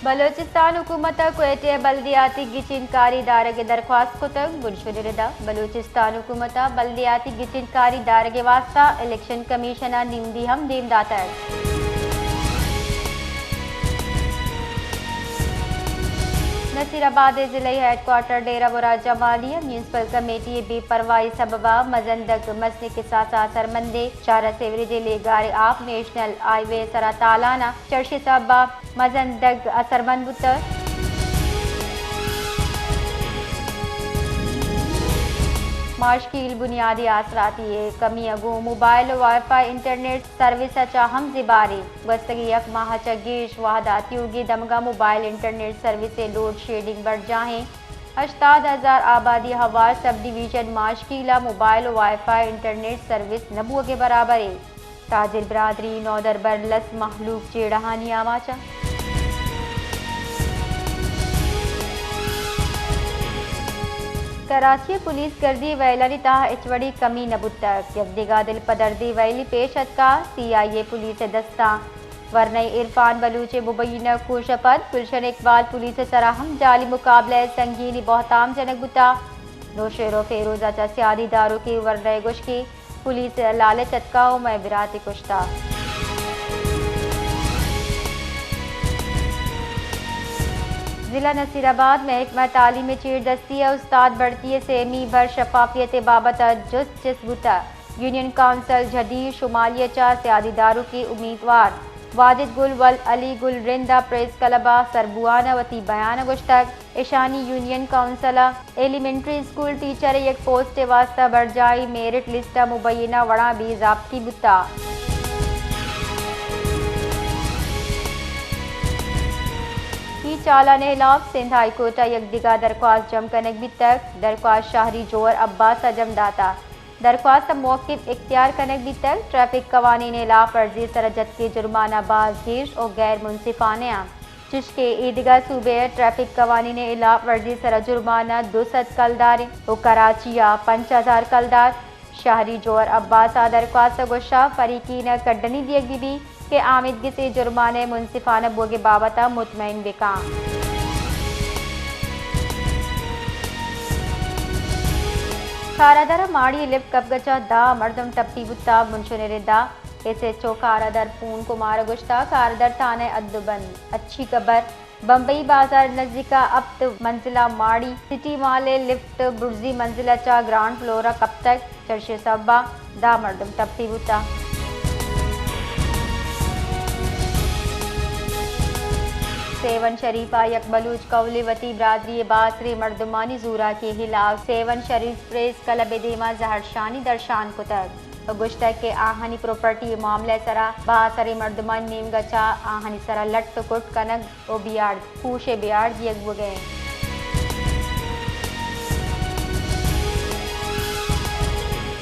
بلوچستان حکومت ء کوئٹہ ء بلدیاتی گچین کاری دارگ ء درخواست کتگ۔ بنشون ردا بلوچستان حکومت ء بلدیاتی گچین کاری دارگ ء واستہ الیکشن کمیشن ء نمدی ہم دیم داتگ۔ نصیر آباد ء ضلعی ہیڈ کوارٹر ڈیرہ مراد جمالی ء میونسپل کمیٹی ء بے پرواہی سبب ء مزن دگ مسنک ء ساسا اثرمندیں شہر ء سیوریج ء لیگار ء آپ نیشنل ہائی وے ء سرا تالان ء چرشی سبب ء مزن دگ اثرمند بوتگ۔ ماشکیل بنیادی آسراتی ء کمی ء گوں موبائل ء وائی فائی انٹرنیٹ سروس ء چہ ہم زباری۔ گوستگیں یک ماہ ء چہ گیش وہد ء تیوگیں دمگ ء موبائل انٹرنیٹ سروس ء لوڈ شیڈنگ برجاہیں۔ ہشتاد ہزار آبادی ہوار سب ڈویژن ماشکیل ء موبائل ء وائی فائی انٹرنیٹ سروس نہ بوگ ء برابر انت۔ تاجر برادری نودربر لس مہلوک جیڑہانی آماچ انت۔ کراچی ء پولیس گردی وئیلانی تہا ہچ وڑیں کمی نہ بوتگ۔ یکدگہ دل پہ دردیں وئیلے پیش اتکا۔ سی آئی اے پولیس ء دستاں ورنائیں عرفان بلوچ ء مبینہ کوش ء پد گلشن اقبال پولیس ء سرا ہم جعلی مقابلہ ء سنگینیں بہتام جنگ بوتا۔ نوشہرو فیروز ء چہ سیادی داروکیں ورنائیں گوشکی پولیس ء لالچ اتکا و مئے برات ء کشتا۔ ضلع نصیر آباد محکمہ تعلیم ء چیردستی ء استاد بھرتی ء سیمی بھر شفافیت ء بابت ء جست چست بوتا۔ یونین کونسل جھدی شمالی ء چہ سیادی داروکیں امیدوار واجد گل ول علی گل رند ء پریس کلب ء سربوان ء وتی بیان ء گوشتگ، ایشانی یونین کونسل ء ایلیمنٹری اسکول ٹیچر ء یک پوسٹ ء واستہ برجائی میرٹ لسٹ ء مبینہ وڑاں بے ضابطگی بوتگ۔ اے چالان ء ہلاف سندھ ہائی کورٹ ء یک دگہ درخواست جم کنگ بیتگ۔ درخواست شہری جوہر عباس ء جم داتگ۔ درخواست ء موقف اختیار کنگ بیتگ، ٹریفک قوانین ء ہلاف ورزی ء سرا جتکیں جرمانہ باز گیش و غیر منصفانہ انت، چشکہ ایدگہ صوبہ ء ٹریفک قوانین ء ہلاف ورزی ء سرا جرمانہ دو سد کلدار انت و کراچی ء پنچ ہزار کلدار۔ شہری جوہر عباس ء درخواست ء گوشا فریقین ء کڈنی دیگ بہ بیت۔ کہ آمیدگس اے جرمانہ ء منصفانہ بوگ ء بابت ء مطمئن بہ کن۔ کارادر ء ماڑی ء لفٹ کپگ ء چہ دہ مردم ٹپی بوتگ۔ بنشون ء ردا ایس ایچ او کارادر پون کمار ء گوشتگ، کارادر تھانہ ء حد و بند اچھی قبر بمبئی بازار نزیک ء ہپت منزلہ ماڑی سٹی مال ء لفٹ برزی منزل ء چہ گراؤنڈ فلور ء کپتگ، چرشی سبب ء دہ مردم ٹپی بوتگ۔ سیون شریف ء یک بلوچ کہولے وتی برادری ء باسریں مردمانی زوراکی ء ہلاپ سیون شریف پریس کلب ء دیما زہرشانی درشان کتگ۔ ء گوشتگ کہ آہانی پراپرٹی ء معاملہ ء سرا باسریں مردمانی نیمگ ء چہ آہانی سرا لٹ ء کٹ کنگ ء بیاڑ، کوش ء بیاڑ دیگ بوگ ء انت۔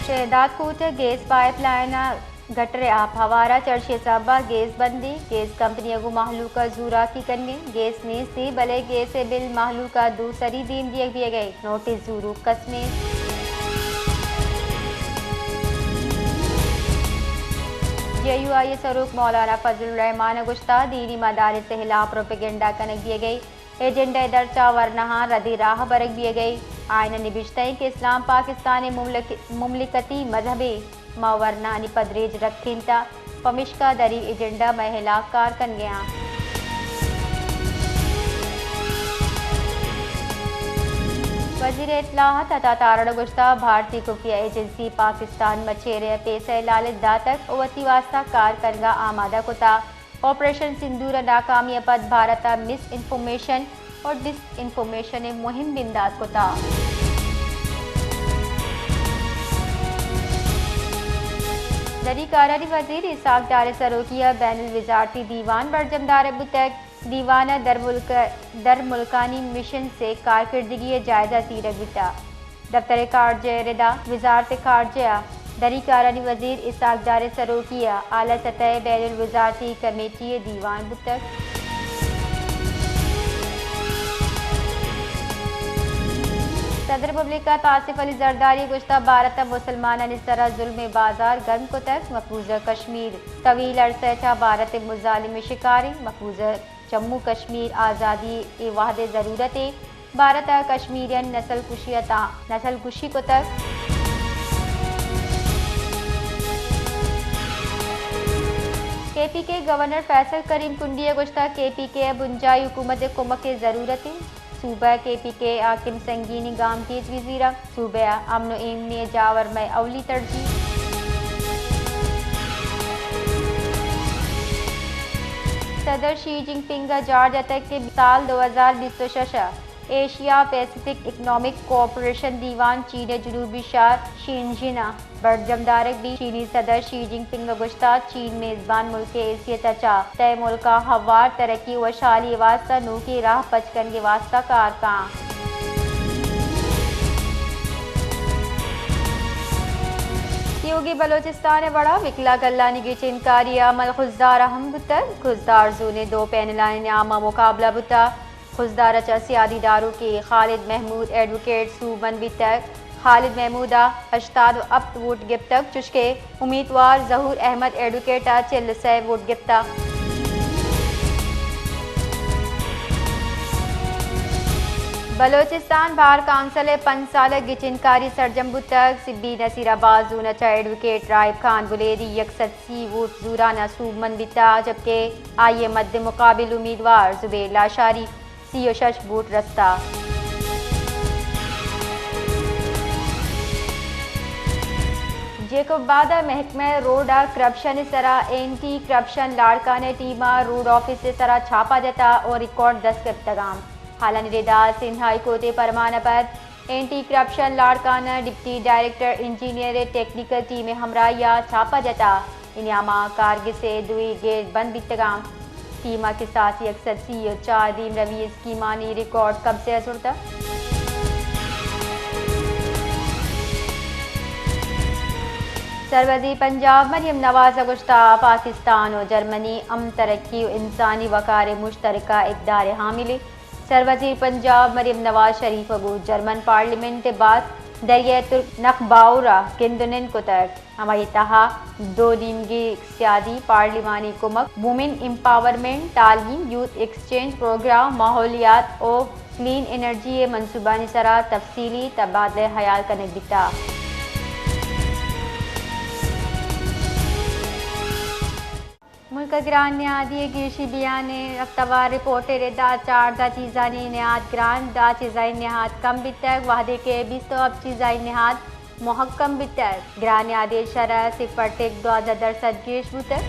شہداد کوٹ ء گیس پائپ لائن ء گٹر ء آپ ہوار ء چرشی ء سبب ء گیس بندی، گیس کمپنی ء گوں مہلوک ء زوراکی کنگ ء انت۔ گیس نیست ئی، بلے گیس ء بل مہلوک ء دو سری دیم دیگ بیگ ء انت۔ نوٹس زوروک کسمیر۔ جے یو آئی ء سروک مولانا فضل الرحمان ء گوشتگ، دینی مدارس ء ہلاپ پروپیگنڈا کنگ بیگ ء ایجنڈا ء درچا ورناہاں ردی راہ برگ بیگ ء۔ آئین ء نبشتہ انت کہ اسلام پاکستان ء مملک-، مملکتی مذہبے۔ ما ورنانی پدریچ رکھینتہ، پمیشکا دری ایجنڈا مئے ہلاپ کار کنگ ء آں۔ وزیر اطلاعات عطا تارڑ ء گوشتہ، بھارتی خفیہ ایجنسی پاکستان مچھیرے ء پیسہ ء لالچ داتگ ء وتی واستہ کار کنگ ء آمادہ کتہ۔ آپریشن سندور ء ناکامی ء پد بھارت ء مس انفارمیشن ء ڈس انفارمیشن ء مہم بندات کتہ۔ دری کارانی وزیر اسحاق ڈار ء سروکی ء بین الوزارتی دیوان برجم دارگ بوتگ۔ دیوان ء در ملک، در ملکانی مشن سے کارکردگی ء جائزہ زیرگ بوتگ۔ دفتر خارجہ ء ردا وزارت خارجہ ء دری کارانی وزیر اسحاق ڈار ء سروکی ء اعلی سطح ء بین الوزارتی کمیٹی ء دیوان بوتگ۔ صدر مملکت آصف علی زرداری ء گوشتگ، بھارت ء مسلمانانی سرا ظلم ء بازار گرم کتگ، مقبوضہ کشمیر طویل عرصہ ء چہ بھارت ء مظالم ء شکاریں، مقبوضہ جموں کشمیر آزادی ءِ وھد ءِ ضرورت ءَ، بھارت ءَ کشمیریانی نسل کشی ءَ تاں نسل کشی کتگ۔ کے پی کے گورنر فیصل کریم کنڈی ءَ گوشتگ، کے پی کے ءَ بنجاھی حکومت ءِ کمک ءِ ضرورت اِنت۔ صوبہ ءِ کے پی کے حاکم سنگینیں گامگیج گیج زیرگ، صوبہ ءِ امن ءُ ایمنی ءِ جاور مئے اولی ترجیح۔ صدر شی جن پنگ ءَ جار جتگ کہ سال دو ہزار بیست ءُ شش ءَ ایشیا پیسیفک اکنامک کوآپریشن دیوان چین ءِ جنوبی شھر شینجن ءَ برجم دارگ بیت۔ چینی صدر شی جن پنگ ءَ گوشتگ، چین میزبان ملک ءِ حیثیت ءَ چہ تئی ملک ءَ ھموار ترقی ءُ وشھالی ءِ واستہ نوکیں راہ پچ کنگ ءِ واستہ کار کنت۔ تیوگیں بلوچستان ءِ وڑ ءَ وکلاگلانی گچینکاری ءِ عمل خضدار ءَ ھم بوتگ۔ خضدار زون ءِ دو پینلانی نیام ءَ مقابلہ بوتگ۔ خضدار ءَ چہ سیادی داروکیں خالد محمود ایڈووکیٹ سوبمند بیتگ۔ خالد محمود ءَ ھشتاد ءُ ھپت ووٹ گپتگ، چوشکہ امیدوار ظہور احمد ایڈووکیٹ ءَ چل ءُ سئے ووٹ گپتگ۔ بلوچستان بار کونسل ءِ پنچ سالہ گچینکاری سرجم بوتگ۔ سبی نصیر آباد زون ءَ چہ ایڈووکیٹ رائب خان بلیدی یک سد سی ووٹ زوراں ءَ سوبمند بیتگ، جبکہ آئی ءِ مد مقابل امیدوار زبیر لاشاری سی ءُ شش ووٹ رستہ۔ جیکب آباد ءَ محکمہ روڈ ءَ کرپشن ءِ سرا اینٹی کرپشن لاڑکانہ ٹیم ءَ روڈ آفس ءِ سرا چھاپہ جتہ ءُ ریکارڈ دست گپتگ اَنت۔ حالانی ردا سندھ ہائی کورٹ ءِ پرمان ءَ پد anti corruption Larkana deputy director engineer ءِ ٹیکنیکل ٹیم ءِ ہمراہی ءَ چھاپہ جتہ۔ اے نیام ءَ کارگس ءِ دوئیں گیٹ بند بیتگ اَنت۔ ٹیم ءَ کساس یک سد سی ءُ چار دیمروی اسکیمانی ریکارڈ قبضہ ءَ زرتگ۔ سروزیر پنجاب مریم نواز ءَ گوشتگ، پاکستان ءُ جرمنی امن، ترقی ءُ انسانی وقار ءِ مشترکہ اقدار ءِ حامل اِنت۔ سروزیر پنجاب مریم نواز شریف ءَ گوں جرمن پارلیمنٹ ءِ باسک دریائے ترک نخباور ءَ گند ءُ نند کتگ۔ ہمائی ءِ تہا دو نیمگی اقتصادی پارلیمانی کمک، وومن ایمپاورمنٹ، تعلیم، یوتھ ایکسچینج پروگرام، ماحولیات ءُ کلین انرجی ءِ منصوبانی سرا تفصیلی تبادلہ خیال کنگ بیتگ۔ ملک ءِ گران نہادی ءِ گیشی بیان ءِ ہفتہ وار رپورٹ ءِ ردا چاردہ چیزانی نہاد گران، دہ چیزانی نہاد کم بیتگ، وہدے کہ بیست ءُ ہپت چیزانی نہاد مہکم بیتگ۔ گران نہادی ءِ شرح صفر ٹک دوازدہ درسد گیش بوتگ۔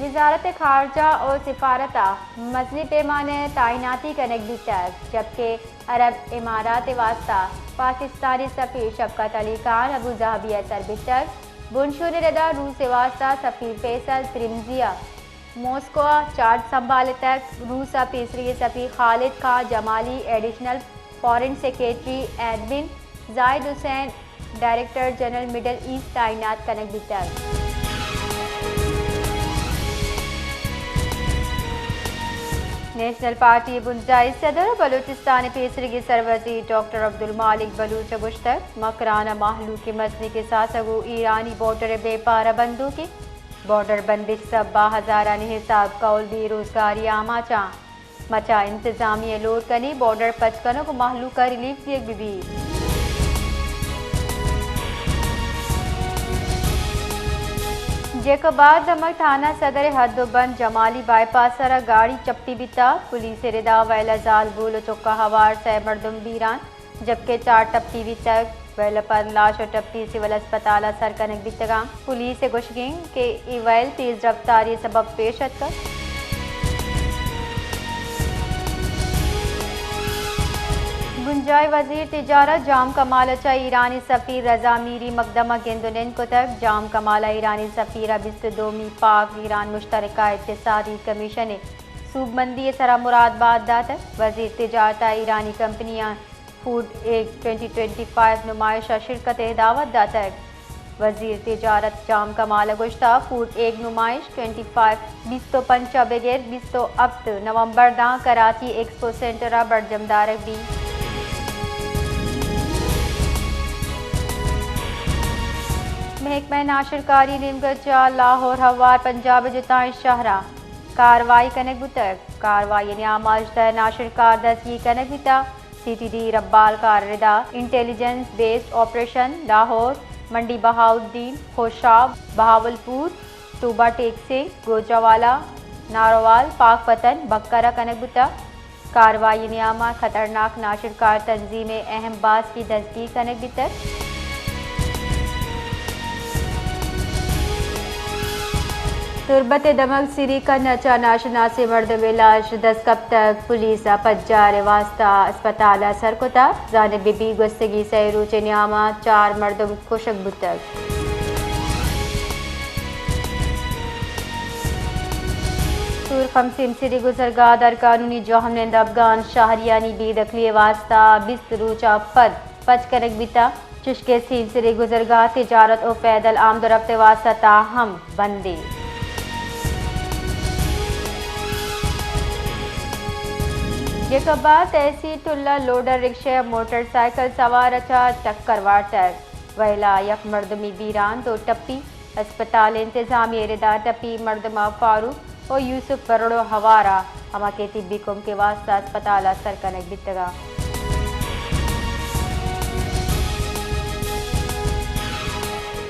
وزارت خارجہ ءُ سفارت ءَ مزنیں پیمانہ ءَ تعیناتی کنگ بیتگ، جبکہ عرب امارات ءِ واستہ پاکستانی سفیر شفقت علی خان ابوظہبی ءَ سر بیتگ۔ بنشون ءِ ردا روس ءِ واستہ سفیر فیصل ترمزی ءَ موسکو ءَ چارج سنبھالتگ۔ روس ءِ پیسریگیں سفیر خالد خان جمالی، ایڈیشنل فارن سیکرٹری ایڈمن زاہد حسین، ڈائریکٹر جنرل مڈل ایسٹ تعینات کنگ بیتگ۔ نیشنل پارٹی ءِ بنجاہی صدر ءُ بلوچستان ءِ پیسریگیں سروزیر ڈاکٹر عبدالمالک بلوچ ءَ گوشتگ، مکران ءِ مہلوک ءِ مزنیں کساس ءَ گوں ایرانی بارڈر ءِ بے پارہ بندوک اِنت۔ بارڈر بندش ءِ سبب ءَ ہزارانی حساب کہول بے روزگاری ءِ آماچ اَنت۔ مچ ءَ انتظامیہ ءَ لوٹ کنیں بارڈر پچ کنگ ءُ مہلوک ءَ ریلیف دیگ بہ بیت۔ جیکب آباد دمگ تھانہ صدر ءِ حد ءُ بند جمالی بائی پاس ءِ سرا گاڑی چپی بیتگ۔ پولیس ءِ ردا ویل ءَ زالبول ءُ چک ءَ ہوار سئے مردم بیران، جبکہ چار ٹپی بیتگ۔ ویل ءَ پد لاش ءُ ٹپی سول اسپتال ءَ سر کنگ بیتگ اَنت۔ پولیس ءِ گوشگ اِنت کہ اے ویل تیز رفتاری ءِ سبب پیش اتکگ۔ بنجاہی وزیر تجارت جام کمال ءَ چہ ایرانی سفیر رضا میری مقدم ءَ گند ءُ نند کتگ۔ جام کمال ءَ ایرانی سفیر ءَ بیست ءُ دومی پاک ایران مشترکہ اقتصادی کمیشن ءِ سوبمندی ءِ سرا مراد بات داتگ۔ وزیر تجارت ءَ ایرانی کمپنیاں food egg twenty twenty five نمائش ءَ شرکت ءِ دعوت داتگ۔ وزیر تجارت جام کمال ءَ گوشتگ، فوڈ ایگ نمائش ٹوئنٹی فائیو بیست ءُ پنچ ءَ بگر بیست ءُ ہپت نومبر داں کراچی ایکسپو سینٹر ءَ برجم دارگ بیت۔ حکمہ ناشرکاری نیمگرجا لاہور ہوار پنجاب جتائیں شہراں کاروائی کنگ بوتگ۔ کاروائی نیاما ہژدہ ناشرکار دستگیر کنگ بیتا۔ سی ٹی ڈی ربال کار ردا انٹیلیجنس بیسڈ آپریشن لاہور، منڈی بہاؤالدین، خوشاب، بہاولپور، ٹوبہ ٹیک سنگھ، گوجرانوالہ، ناروال، پاک پتن، بکر ء کنگ بوتگ۔ کاروائی نیاما خطرناک ناشرکار تنظیم اہم باسکی دستگیر کنگ بیتگ۔ تربت دمگ سری کن چا ناشناسیں مردم لاش دست کپتگ، پولیس ء پجار واسطہ اسپتال ء سر کتگ۔ زانگ بہ بی گوستگی سئے روچ نیاما چار مردم کشگ بوتگ۔ سورخم سیمسری گزرگاہ در قانونی جہمنند افغان شہریانی بے دخلی واسطہ بیست روچا پد پچ کنگ بیتا، چشکہ سیمسری گزرگاہ تجارت و پیدل آمد و رفت واسطہ تاہم بندی۔ جیکب آباد تحصیل ٹلہ لوڈر رکشہ موٹر سائیکل سوار چا ٹکر وارتگ۔ ویلا یک مردمی بیران دو ٹپی۔ اسپتال انتظامیہ ردا ٹپی مردما فاروق و یوسف پرڑو ہوارا ہما کہ طبی کمک واسطہ اسپتال سر کنگ بیتگا۔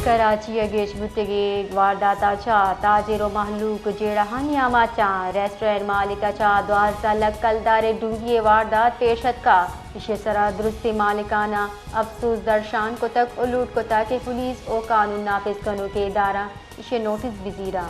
کراچی ء گیش بوتگیں وارداتا چا تاجر و مہلوک جیڑہانی آماچاں۔ ریسٹورنٹ مالک ء چا دوازدہ لکھ کلدار ڈونگی واردات پیش اتکا۔ ایشی سرا درستیں مالکاناں افسوس درشان کتگ و لوٹ کتگ کہ پولیس و قانون نافذ کنوکیں ادارہ ایشی نوٹس بزیراں۔